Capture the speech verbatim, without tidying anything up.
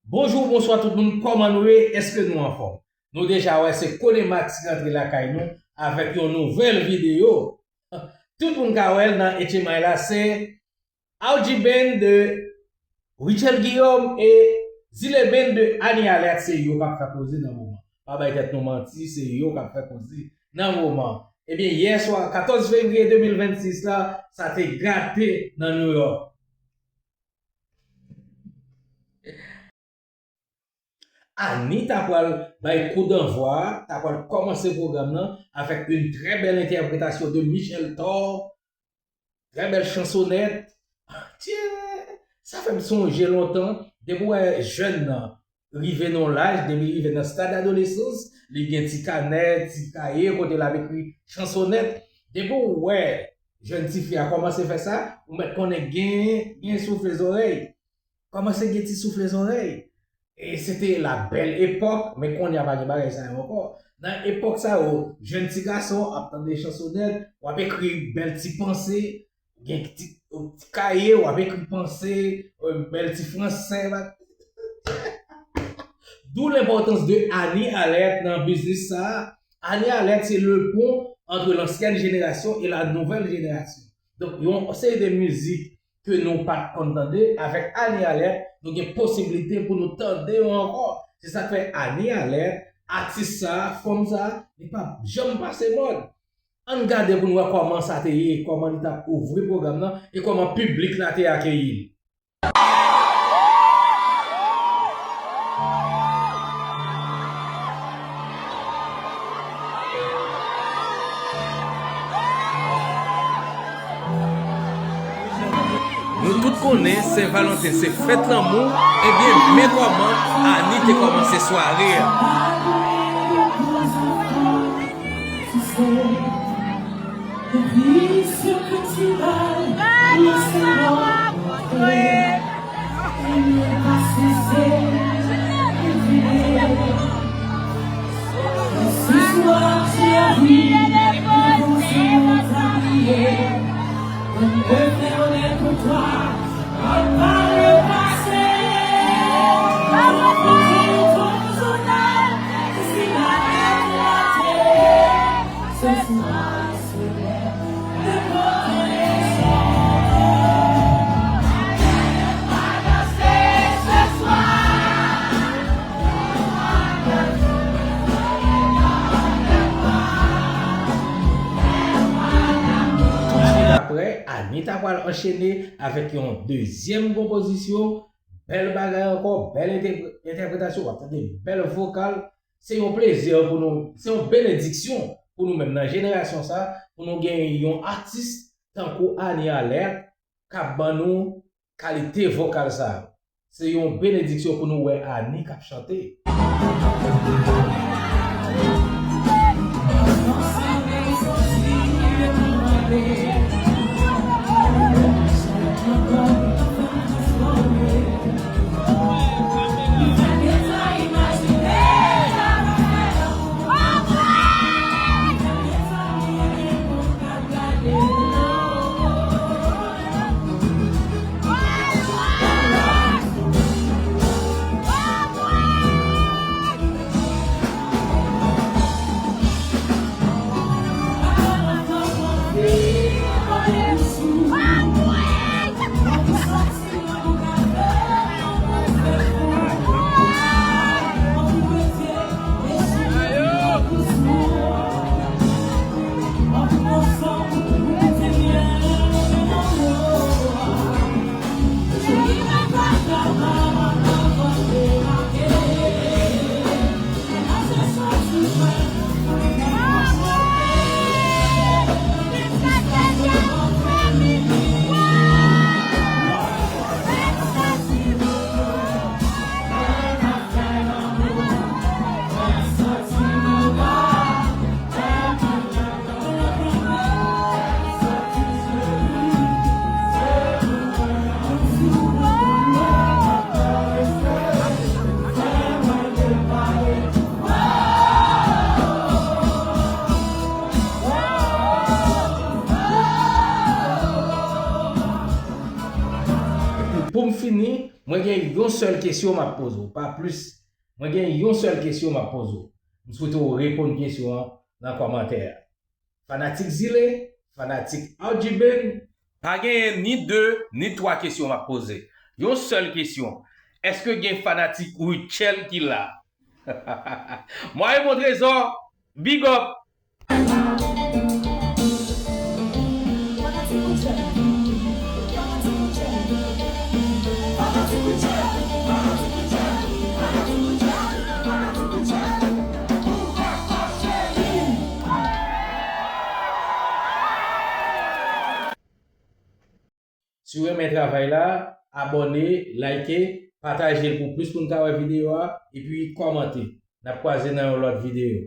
Bonjou, bonswa tout moun, kòman nou ye? Èske nou anfòm? Nou deja wè se Kone Max ki rantre lakay nou avèk yon nouvèl videyo. Tout moun ka wè l nan H M I la, se Audjee Band de Richel Guillaume e Zile Band de Annie Alerte, se yo k ap fè koze nan moman. Pa bay tèt nou manti, se yo k ap fè koze nan moman. Ebyen, yè swa, katòz fevriye de mil vennsis la, sa te gate nan New York. Annie ta pral bay kou danvwa a, ta pral kòmanse pwogram nan avèk yon trè bèl entèpretasyon de Michel Thor. Trè bèl chansonèt. Tye, sa fè m sonje lontan. Depi w wè jèn nan rive nan yon laj, depi li rive nan stad adolesans, li gen ti kanè, ti kaye, kote l ap ekri chansonèt. Depi w wè jèn tifi a kòmanse fè sa, ou mèt konnen gen, gen soufle zòrèy. Kòmanse gen ti soufle zòrèy. E se te la bèl epòk, men kounye a pa gen bagay sa yo ankò. Nan epòk sa yo, jèn ti gason ap tande chansonèt, w ap ekri bèl ti panse, gen ti, ti kaye, w ap ekri panse, bèl ti fransè. D'où l'importance de Annie Alerte nan biznis sa a. Annie Alerte, c'est le pont entre l'ancienne génération et la nouvelle génération. Donk, yon seri de mizik ke nou pa t konn tande, avèk Annie Alerte, nou gen posiblite pou nou tande yo ankò. Se sa k fè Annie Alerte, atis sa a, fanm sa a, li p ap janm pase mòd. Ann gade pou n wè kòman sa te ye, kòman li t ap ouvri pwogram nan, e kòman piblik la te akeyi l. Nou tout konnen Sen Valanten se fèt lanmou, ebyen, men kòman Annie te kòmanse sware a. Touswit aprè, Annie ta pral anchene avèk yon dezyèm konpozisyon. Bèl bagay ankò, bèl entèpre-, entèpretasyon, w ap tande bèl vokal. Se yon plezi pou nou, se yon benediksyon pou nou menm nan jenerasyon sa, pou nou gen yon atis tankou Annie Alerte k ap ban nou kalite vokal sa yo. Se yon benediksyon pou nou wè Annie k ap chante. Mwen gen yon sèl kesyon m ap poze w, pa plis. Mwen gen yon sèl kesyon m ap poze w. M swete w reponn kesyon an nan kòmantè a. Fanatik Zile, fanatik Arjiben, pa genyen ni de, ni twa kesyon m ap poze. Yon sèl kesyon. Èske gen fanatik Rutshelle ki la? Mwen Raymond Trésor, big up! Si w renmen travay la, abòne, like, pataje l pou plis moun ka wè videyo a, epi kòmante. N ap kwaze nan yon lòt videyo.